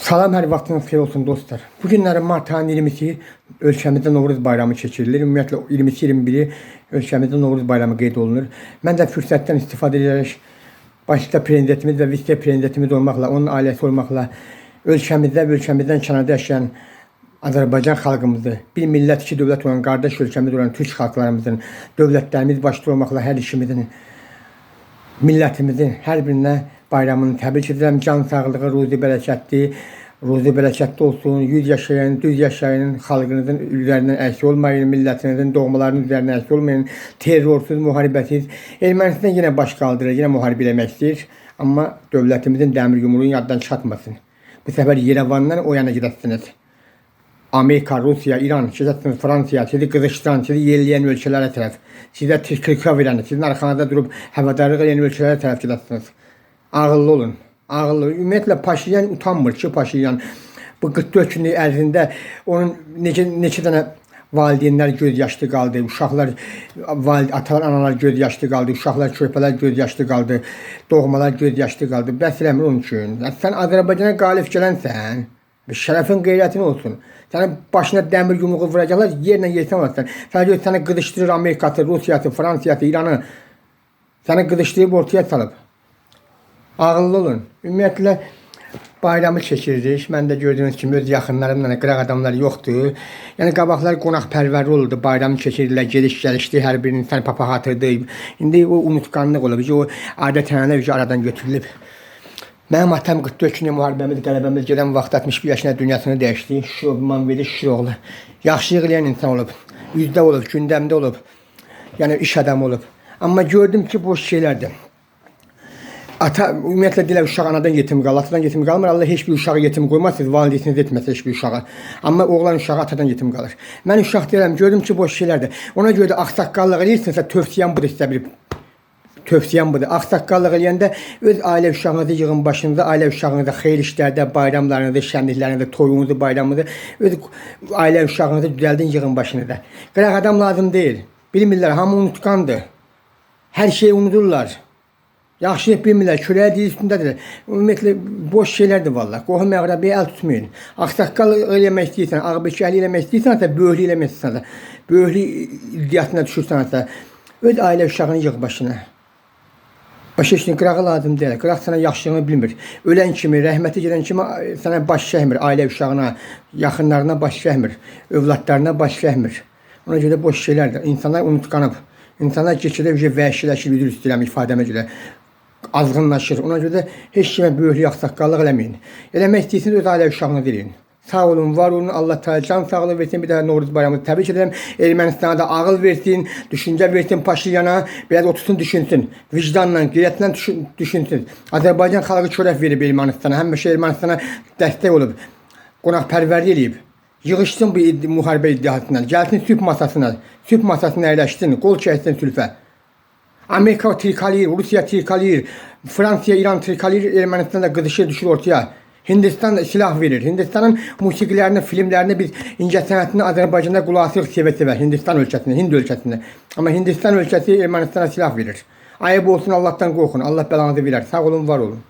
Salam, hər vaxtınız xeyir olsun dostlar. Bu günlərin mart ayının 20-si ölkəmizdə Novruz bayramı keçirilir. Ümumiyyətlə 20-si 21-i ölkəmizdə Novruz bayramı qeyd olunur. Mən də fürsətdən istifadə edərək başda prezidentimiz və vitse-prezidentimiz olmaqla, onun ailəsi olmaqla ölkəmizdə və ölkəmizdən kənarda yaşayan Azərbaycan xalqımızı, bir millət, iki dövlət olan qardaş ölkəmiz olan türk xalqlarımızın, dövlətlərimiz başda olmaqla hər işimizin, millətimizin hər birinə bayramını təbrik edirəm. Can sağlığı, ruzi bərəkətli, ruzi bərəkətli olsun. Yüz yaşayın, düz yaşayın, xalqınızın üzərindən əksik olmayın, millətinizin, doğmalarının üzərindən əksik olmayın. Terrorsuz, müharibəsiz. Ermənistan yenə baş qaldırır, yenə müharibə eləmək istəyir. Amma dövlətimizin dəmir yumruğunu yaddan çıxartmasın. Bu səfər Yerevandan o yana gedəsiniz. Amerika, Rusiya, İran, gedəsiniz Fransiya, sizi qızışdıran, sizi yelləyən ölkələrə tərəf, sizə tirkirka verən, sizin arxanızda durub həvədarlıq edən ölkələrə tərəf gedəsiniz. Ağıllı olun. Ağıllı. Ümumiyyətlə Paşinyan utanmır ki, Paşinyan bu 44 günlük ərzində onun neçə dənə valideynlər göz yaşlı qaldı, uşaqlar, atalar, analar göz yaşlı qaldı, uşaqlar, körpələr göz yaşlı qaldı, doğmalar göz yaşlı qaldı. Bəs eləmir onun üçün. Sən Azərbaycana qalib gələnsən, şərəfin, qeyrətin olsun. Sənin başına dəmir yumruğu vuracaqlar, yerlə yeksan olacaqsan. Sənə görə səni qızışdırır Amerikası, Rusiyası, Fransiyası, İranı. Səni qızışdırıb ortaya salıb. Ağıllı olun. Ümumiyyətlə bayramı keçiririk. Mən də gördüyünüz kimi öz yaxınlarımla qıraq adamlar yoxdur. Yəni qabaqlar qonaqpərvər olurdu. Bayramı keçirdilər, gediş gəlişdi, hər birinin sən papaq atırdı. İndi o unutqanlıq olub. O adət-ənənələr aradan götürülüb. Mənim atam 44 günlük müharibəmiz, qələbəmiz gedən vaxt 61 yaşında dünyasını dəyişdi. Şükür verdi, şükür oğlu. Yaxşılıq eləyən insan olub. Üzdə olub, gündəmdə olub. Yəni iş adamı olub. Amma gördüm ki, boş şeylərdir. Ata, ümumiyyətlə deyirlər uşaq anadan yetim qalır, atadan yetim qalmır. Allah heç bir uşağı yetim qoymaz, siz valideyniniz etməsə heç bir uşağı. Amma oğlan uşağı atadan yetim qalır. Mən uşaq deyirəm, gördüm ki, boş şeylərdir. Ona görə də ağsaqqallıq eləyirsinizsə, tövsiyəm budur sizə bir tövsiyəm budur. Ağsaqqallıq eləyəndə öz ailə uşağınızı yığın başınıza, ailə uşağınızı xeyir işlərdə, bayramlarınızı, şənliklərinizi, toyunuzu, bayramınızı, öz ailə uşağınızı düzəldin, yığın başınıza. Qıraq adam lazım deyil. Bilmirlər, hamı unutqandır. Hər şeyi unudurlar. Yaxşılıq bilmirlər, kürəyə dil üstündədir. Ümumiyyətlə boş şeylərdir vallah. Qohum əqrəbiyə əl tutmayın. Ağsaqqal eləmək istəyirsən, ağbəkərlik eləmək istəyirsənsə, böyüklük eləmək istəyirsənsə, böyüklük iddiasına düşürsənsə, öz ailə uşağını yığ başına. Başa düşdün, qırağı lazım deyil. Qıraq sənə yaxşılığını bilmir. Ölən kimi, rəhmətə gedən kimi sənə baş çəkmir. Ailə uşağına, yaxınlarına baş çəkmir. Övladlarına baş çəkmir. Ona görə boş şeylərdir. İnsanlar unutqanıb. İnsanlar keçirir, vəhşiləşir, üzr istəyirəm ifadəmə görə. Azğınlaşır. Ona görə də heç kimə böyüklük, ağsaqqallıq eləməyin. Eləmək istəyirsiniz, öz ailə uşağınızı eləyin. Sağ olun, var olun. Allah Teala can sağlığı versin. Bir daha Novruz bayramını təbrik edirəm. Ermənistana da ağıl versin, düşüncə versin Paşinyana. Biraz otursun, düşünsün. Vicdanla, qeyrətlə düşünsün. Azərbaycan xalqı çörək verib Ermənistana. Həmişə Ermənistana dəstək olub. Qonaqpərvərlik eləyib. Yığışsın bu müharibə iddiasından. Gəlsin sülh masasına. Sülh masasına əyləşsin, qol çəksin sülfə. Amerika trikalayır, Rusiya trikalayır, Fransiya, İran trikalayır, Ermənistan da qızışır, düşür ortaya. Hindistan da silah verir. Hindistanın musiqilərini, filmlərini biz incəsənətini Azərbaycanda qulaq asırıq sevə-sevə Hindistan ölkəsində, Hind ölkəsində. Amma Hindistan ölkəsi Ermənistana silah verir. Ayıb olsun, Allahdan qorxun. Allah bəlanızı verər. Sağ olun, var olun.